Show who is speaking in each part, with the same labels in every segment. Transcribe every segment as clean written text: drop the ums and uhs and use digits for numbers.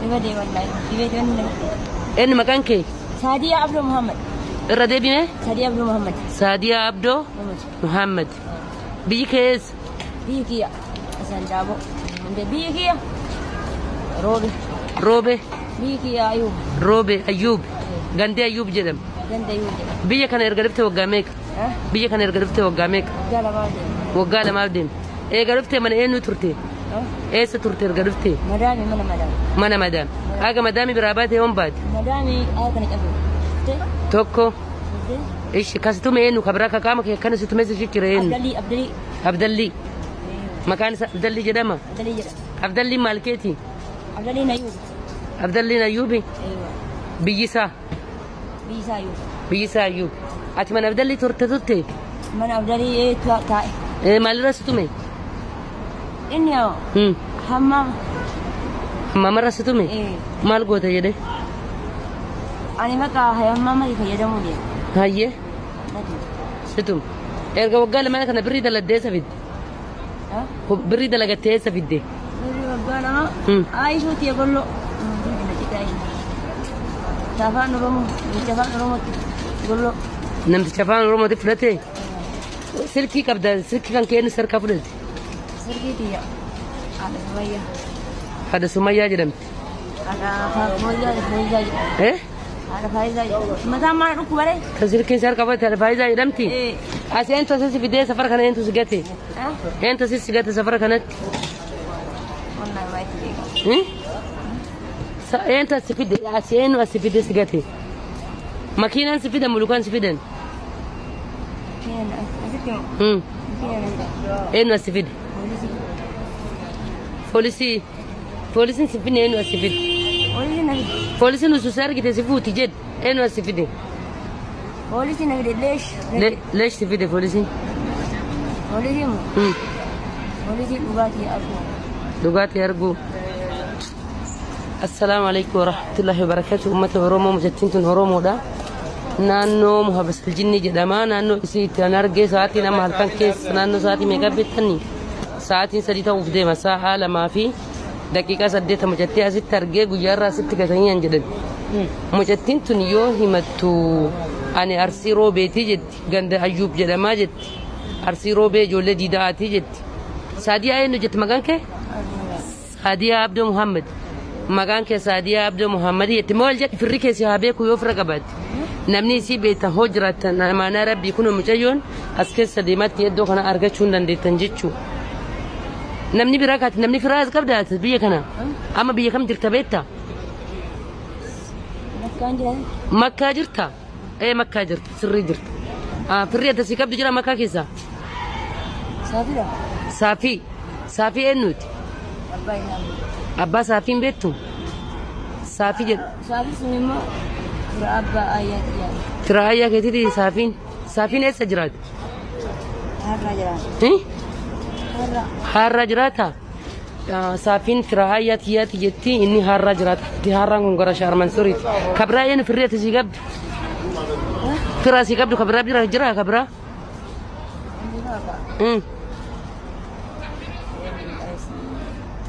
Speaker 1: Dhibee wallaahi. Dhibee wanni.
Speaker 2: Eenyu maqaan kee?
Speaker 1: Saadiyaa Abdoo Muhammad.
Speaker 2: Irra deebine?
Speaker 1: Saadiyaa Abdoo Muhammad.
Speaker 2: Saadiyaa Abdoo Muhammad. Biyyi kee eessa?
Speaker 1: Biyyi kiyya. Isaan daaboo. Biyyi kiyya. Roobe.
Speaker 2: Roobe.
Speaker 1: Biyyi kiyya Ayuub.
Speaker 2: Roobe Ayyuub. Gandee Ayyuub jedhama.
Speaker 1: Ganda Ayuub jedhama.
Speaker 2: Biyya kana erga dhufte waggaa meeqa? Biyya kana erga dhufte waggaa meeqa?
Speaker 1: Waggaa lamaaf deema.
Speaker 2: Waggaa lamaaf deema. Eega dhufte mana eenyu turte? Eessa turte erga dhufte?
Speaker 1: Madaami mana madaami.
Speaker 2: Mana madaami. Haga madaami biraa baate yoom baate?
Speaker 1: Madaami haga kana cabe.
Speaker 2: Tokko. Ishi kasitume eenyu ka biraa ka qaama kee akkana situme si ciccire eenyu?
Speaker 1: Abdallii Abdallii.
Speaker 2: Abdallii. Maqaan isaa Abdallii jedhama?
Speaker 1: Abdallii jedhama.
Speaker 2: Abdallii maal keeti?
Speaker 1: Abdalliin Ayyuub.
Speaker 2: Abdalliin Ayyuubi? Biyyi isaa?
Speaker 1: Biyyi isaa Ayyuub.
Speaker 2: Biyyi isaa Ayyuub. Ati mana Abdallii turte turte?
Speaker 1: Mana Abdallii taa'e.
Speaker 2: Maalirra situme?
Speaker 1: Inni hammaama.
Speaker 2: Hammaamarra situme? Maal goota jedhe?
Speaker 1: Ani maqaa hammaama fayyadamuu deema.
Speaker 2: Hayyee. Situme. Erga waggaa lamaa kana birrii daladdee eessa fidde? Birrii dalagattee eessa fidde?
Speaker 1: Birrii waggaa lama. Aayishuuti eegolloo. Afaan Oromoo, namicha afaan Oromootti golloo.
Speaker 2: Namticha afaan Oromootti fudhate? Silkii qabda, silkii kan kee eenyu harkaa fudhate?
Speaker 1: Silkii tiyya. Haadha Sumayyaa.
Speaker 2: Haadha Sumayyaa jedhamti.
Speaker 1: Haadha Faayisaa jedhamti.
Speaker 2: Eh?
Speaker 1: Haadha Faayisaa jedhamti. Mataan maal dhukkuba ree?
Speaker 2: Kan silkiin si harkaa fudhate haadha Faayisaa jedhamti? As eentu asii fidee safara kana eentu si gate? Eentu asii si gate safara kanatti?
Speaker 1: Wallaahi baay'ee beekaa.
Speaker 2: Eentu asi fide asi eenyu asi fide si gate? Makiinaan si fidan mulukaan si fidan? Eenyu asi fide? Poolisii. Poolisiin si fidne eenyu asi fide? Poolisiin osoo si argite si fuuti jedhe eenyu asi fide?
Speaker 1: Poolisiin na fide leesh.
Speaker 2: Leesh si fide poolisiin?
Speaker 1: Poolisiin moo? Poolisiin dhugaatii arguu.
Speaker 2: Dhugaatii arguu. Assalaamu alaikum warahmatullahi wabarakatuh. Uummata Oromoo mucattiin tun Oromoodha. Naannoo Muhabasal Jinni jedhama. Naannoo isii itti an argee sa'aatiin amma halkan keessa naannoo sa'aatii meeqa beektanii? Sa'aatiin 3 ta'uuf deema. Sa'a 2:08 mucattii asitti argee guyyaarraa asitti gatanii an jedhan. Mucattiin tun yoo himattu ani Arsii Roobeetii jetti. Ganda Ayyuub jedhamaa jetti. Arsii Roobee ijoollee Diida'aatii jetti. Saadiyaa eenyu jetti maqaan kee? Saadiyaa Abdoo Muhammad. Maqaan kee Saadiyaa Abdoo Muhammad jetti. Maal jedhi firri keessi haa beeku yoo fira qabaatte. Namni isii beektan hoo jiraattan amaanaa rabbii kun mucayyoon as keessa deematti iddoo kana argachuu hin dandeettan jechuudha. Namni biraa kaati namni firaa as qabda biyya kana. Amma biyya kam jirta beektaa?
Speaker 1: Makkaan jira.
Speaker 2: Makkaa jirta? Makkaa jirta sirrii jirta. Firri adda sii qabdu jira makkaa keessa?
Speaker 1: Saafiidha.
Speaker 2: Saafii. Saafii eenyuuti?
Speaker 1: Abbaa isaa.
Speaker 2: Abbaa Saafiin beektu? Saafii jedhu.
Speaker 1: Saafii sun immoo fira abbaa ayyaa kiyyaati.
Speaker 2: Fira ayyaa keetiiti saafiin. Saafiin eessa jiraata?
Speaker 1: Harraa jiraata. Harraa.
Speaker 2: Harraa jiraata? Saafiin fira ayyaa kiyyaati jetti inni harraa jiraata. Harraan kun gara Shaarmansuriiti. Kabiraa eenyu firri ati sii qabdu? Fira sii qabdu kabiraa bira jira kabiraa?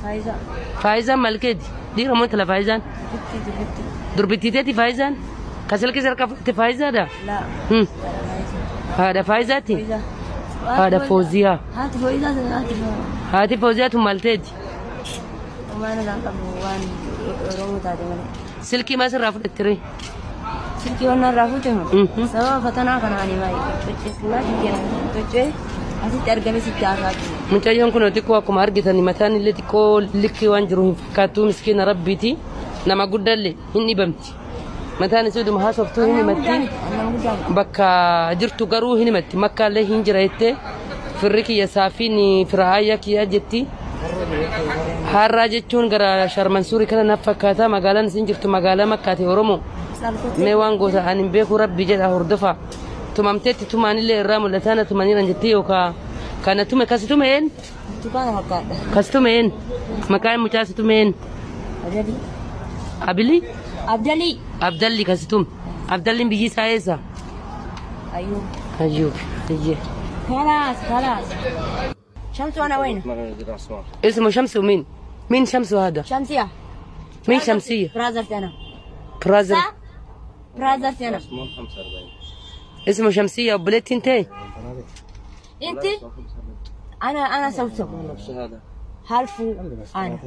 Speaker 1: Faayisaa.
Speaker 2: Faayizaan maal keeti? Dhiira moo intala faayizaan? Durbittii teeti faayizaan? Ka silkii harkaa fudhatte faayizaadha?
Speaker 1: Laa.
Speaker 2: Haadha faayizaati? Haadha Fooziyaa.
Speaker 1: Haati Fooziyaa sun haati Fooziyaa.
Speaker 2: Haati Fooziyaa tun maal teeti?
Speaker 1: Waan irraa qabu waan Oromoo taate malee.
Speaker 2: Silkii maal sirraa fudhatte ree?
Speaker 1: Silkii waan irraa fuute moo? Sababa fatanaa kana ani baay'ee tochee fuulaa jijjiirama tochee asitti argame sitti haasaa jiru.
Speaker 2: Mucayyoon kun xiqqoo akkuma argitan mataan illee xiqqoo likkii waan jiru hin fakkaattu miskiina rabbiiti. Nama guddallee hin dhibamti. Mataan isii dhuma haasoftuu hin himatti. Bakka jirtu garuu hin himatti. Makkaallee hin jira jettee firri kiyya saafiin fira ayyaa kiyya jetti. Harraa jechuun gara Sharmansuurii kana naaf fakkaata. Magaalaan isin jirtu magaalaa Makkaati Oromoo. Mee waan goota ani hin beeku rabbi jedha hordofa. Tumamteetti tumaanillee irraa mul'ataa na tumaniiran jettee yookaan kana tume kasi tume een?
Speaker 1: Tukaana fakkaadha.
Speaker 2: Kasi tume een? Maqaan mucaa si tume een?
Speaker 1: Abdalii.
Speaker 2: Abilii?
Speaker 1: Abdalii.
Speaker 2: Abdalli kasi tume. Abdalliin biyyi isaa eessa?
Speaker 1: Ayyuub.
Speaker 2: Ayyuub. Iyyee.
Speaker 1: خلاص خلاص. شمس وانا وين؟
Speaker 2: اسمه شمس ومين؟ مين شمس هذا؟
Speaker 1: شمسية.
Speaker 2: مين شمسية؟
Speaker 1: brother انا.
Speaker 2: brother.
Speaker 1: brother انا.
Speaker 2: اسمه شمسية وبليت انت؟
Speaker 1: انت؟ انا سوسو.
Speaker 3: نفس هذا.
Speaker 1: هالفو انا.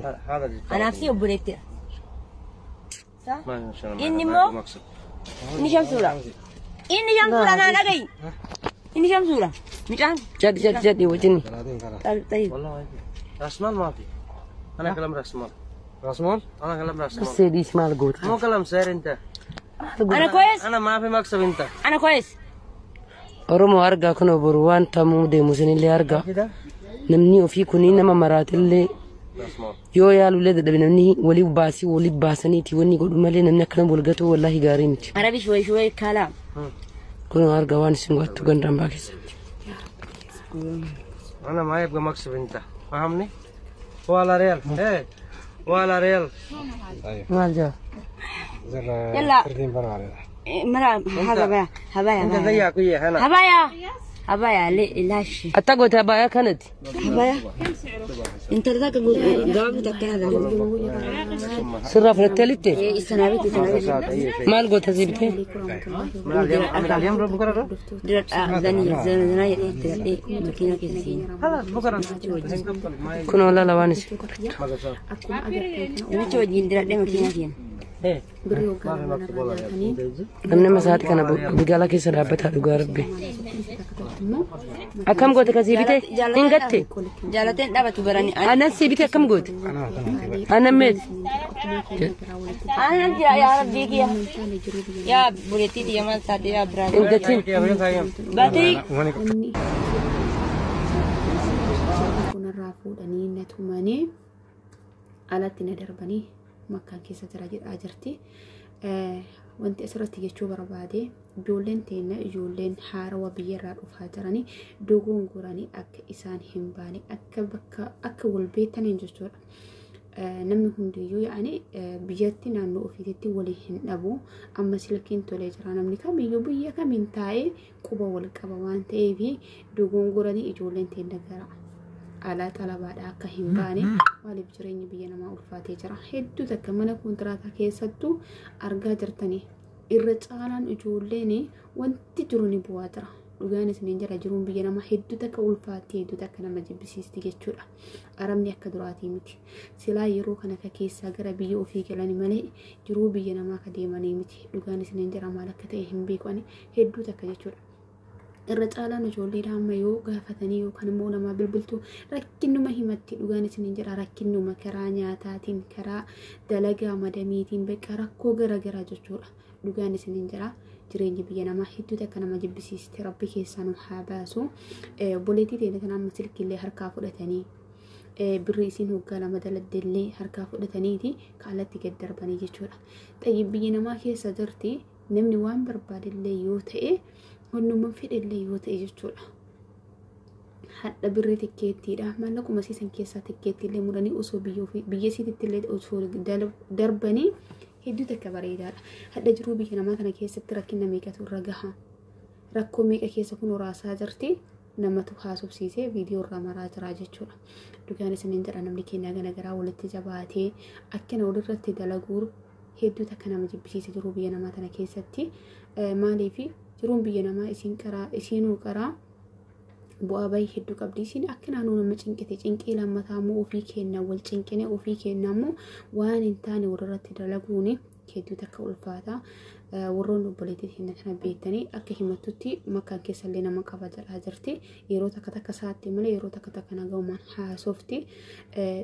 Speaker 1: انا نفسي وبليت. صح؟ اني مو اني شمسولا. اني شمسولا انا نجي. اني شمسولا. مش
Speaker 2: جد جد جد وجني.
Speaker 1: طيب.
Speaker 3: والله راس مال ما في. انا كلام راس مال. راس مال؟ انا كلام راس مال.
Speaker 2: سيدي اسمع قوت.
Speaker 3: مو كلام سير انت.
Speaker 1: انا كويس.
Speaker 3: انا ما في مكسب انت.
Speaker 1: انا كويس.
Speaker 2: Oromoo argaa kun boru waan tamuu deemu isinillee argaa. Namni ofii kuni nama maraatillee yoo yaalullee dadhabe namni walii baasii walii baasaniiti wanni godhu malee namni akkana wal gatu wallaahi gaarii miti.
Speaker 1: عربي شوي شوي كلام.
Speaker 2: Kun argaa waan isin godhattu gandaan baa keessatti.
Speaker 3: انا ما يبقى مكسب انت فاهمني؟ ولا ريال ايه ولا ريال.
Speaker 2: Maal jaa?
Speaker 1: يلا مرا هذا هبايا
Speaker 3: انت ضيع كويه انا
Speaker 1: هبايا هبايا لاش.
Speaker 2: Atta goote abaayaa kanatti.
Speaker 1: هبايا انت ذاك جوابتك هذا.
Speaker 2: Sirraa fudhattee litte?
Speaker 1: السنابيت السنابيت.
Speaker 2: Maal goota si bitee?
Speaker 3: اليوم بكره
Speaker 1: زنايا ماكينة كيسين.
Speaker 3: خلاص بكره.
Speaker 2: Kun olaala waan isin godhattu.
Speaker 1: Namicha wajjin diradhee makiinaa keenya.
Speaker 2: Namni amma sa'aatii kana magaalaa keessa dhaabbataa dhugaa rabbi. Akkam goote kasii bitee? Hin gatte?
Speaker 1: Jaalateen dhaabatu barani.
Speaker 2: Aannan sii bitee akkam goote? Aannan meeti?
Speaker 1: Aannan jira yaa rabbii kiyya. Yaa buleettii xiyya maal taate yaa biraa.
Speaker 2: Hin gatin.
Speaker 1: Baatirii.
Speaker 4: Kanarraa fuudhanii na tumanii alatti na darbanii makkaan keessa jira jedhaa jirti. Wanti asirratti jechuu barbaade ijoolleen teenya ijoolleen haarawaa biyyarraa dhufaa jiranii dogongoranii akka isaan hin baane akka bakka akka wal beektaniin jechuudha. Namni hundiyyuu yaa'anii biyyatti naannoo ofiitti walii hin dhabu. Amma silkiin tolee jira namni kamiyyuu biyya kamiin taa'ee quba wal qaba waan ta'eef dogongoranii ijoolleen teenya gara alaa xalabaadha akka hin baane maaliif jireenyi biyya namaa ulfaatee jira. Hedduu takka mana kontiraataa keessattuu argaa jirtanii irra caalaan ijoolleen wanti jiru ni bu'aa jira. Dhugaan isiniin jira jiruun biyya namaa hedduu takka ulfaattee hedduu takka nama jibbisiisti jechuudha. Arabni akka duraatii miti. Silaa yeroo kana ka keessaa gara biyya ofii galanii malee jiruu biyya namaa ka deemanii miti. Dhugaan isiniin jira maal akka ta'e hin beeku hedduu takka jechuudha. Irra caalaan ijoollee amma yoo gaafatanii yookaan immoo namaa bilbiltu rakkinuma himatti dhugaan isiniin jira rakkinuma karaa nyaataatiin karaa dalagaa madamiitiin bakka rakkoo garaagaraa jechuudha. Dhugaan isiniin jira jireenyi biyya namaa hedduu takka nama jibbisiiste rabbi keessaa nu haa baasu. Obboleettii teenya tana amma silkiillee harkaa fudhatanii birri isiin hoggaa lama daladdeellee harkaa fudhataniiti kaalatti gad darbanii jechuudha. Xayyib biyya namaa keessa jirti namni waan barbaadellee yoo ta'e Onnummaan fedhellee yoo ta'e jechuudha. Hadha birrii tikkeettiidha. Maallaquma siisan keessaa tikkeettiillee muranii osoo biyya isiittillee osoo darbanii hedduu takka bareedaadha. Hadha jiruu biyya namaa kana keessatti rakkina meeqatu irra gaha. Rakkoo meeqa keessa kun horaasaa jirti. Namatu haasofsiisee viidiyoo irraa maraa jira jechuudha. Dhugaan isiniin jedha namni keenya gara garaa walitti jabaatee akkana walirratti dalaguu hedduu takka nama jibbisiisa jiruu biyya namaa kana keessatti. Maaliif jiruun biyya namaa isiin karaa isiinuu karaa bu'aa bahii hedduu qabdi. Isiin akka naannoo nama cinqite cinqii lammataa immoo ofii kenna wal cinqine ofii kenna immoo waan hin taane walirratti dalaguun hedduu takka ulfaata. Warroonni obboleettii keenya kana beektanii akka himattutti makkaan keessallee nama qaba jedhaa jirti. Yeroo takka takka saatti malee yeroo takka takka nagaumaan haasofti.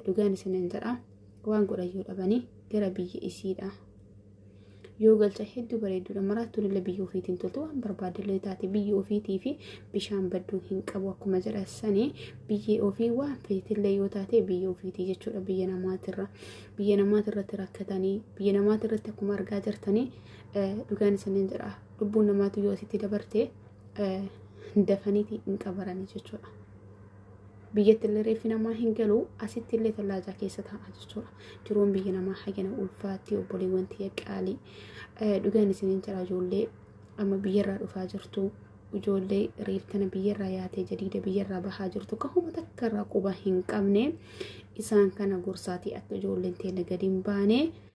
Speaker 4: Dhugaan isiniin jedha waan godhayyuu dhabanii gara biyya isiidha. Yoo galcha hedduu bareedduudha. Maraattuun illee biyya ofiitiin toltu waan barbaadellee taate biyya ofiitii fi bishaan badduu hin qabu akkuma jedhan sanii biyya ofii waan feetillee yoo taate biyya ofiitii jechuudha. Biyya namaatirra biyya namaatirratti rakkatanii biyya namaatirratti akkuma argaa jirtanii dhugaan isiniin jedha lubbuun namaatu yoo asitti dabarte dafaniiti hin qabaranii jechuudha. Biyyatti illee reeffi namaa hin galu asitti illee tallaajaa keessa taa'a jechuudha. Jiruun biyya namaa hagana ulfaatti obboleewwan tiyya qaalii dhugaan isiniin jira ijoollee amma biyyarraa dhufaa jirtu ijoollee reeftana biyyarraa yaatee jadiida biyyarraa bahaa jirtu kahuma takka irraa quba hin qabne isaan kana gorsaatii akka ijoolleen teenya gadi hin baane.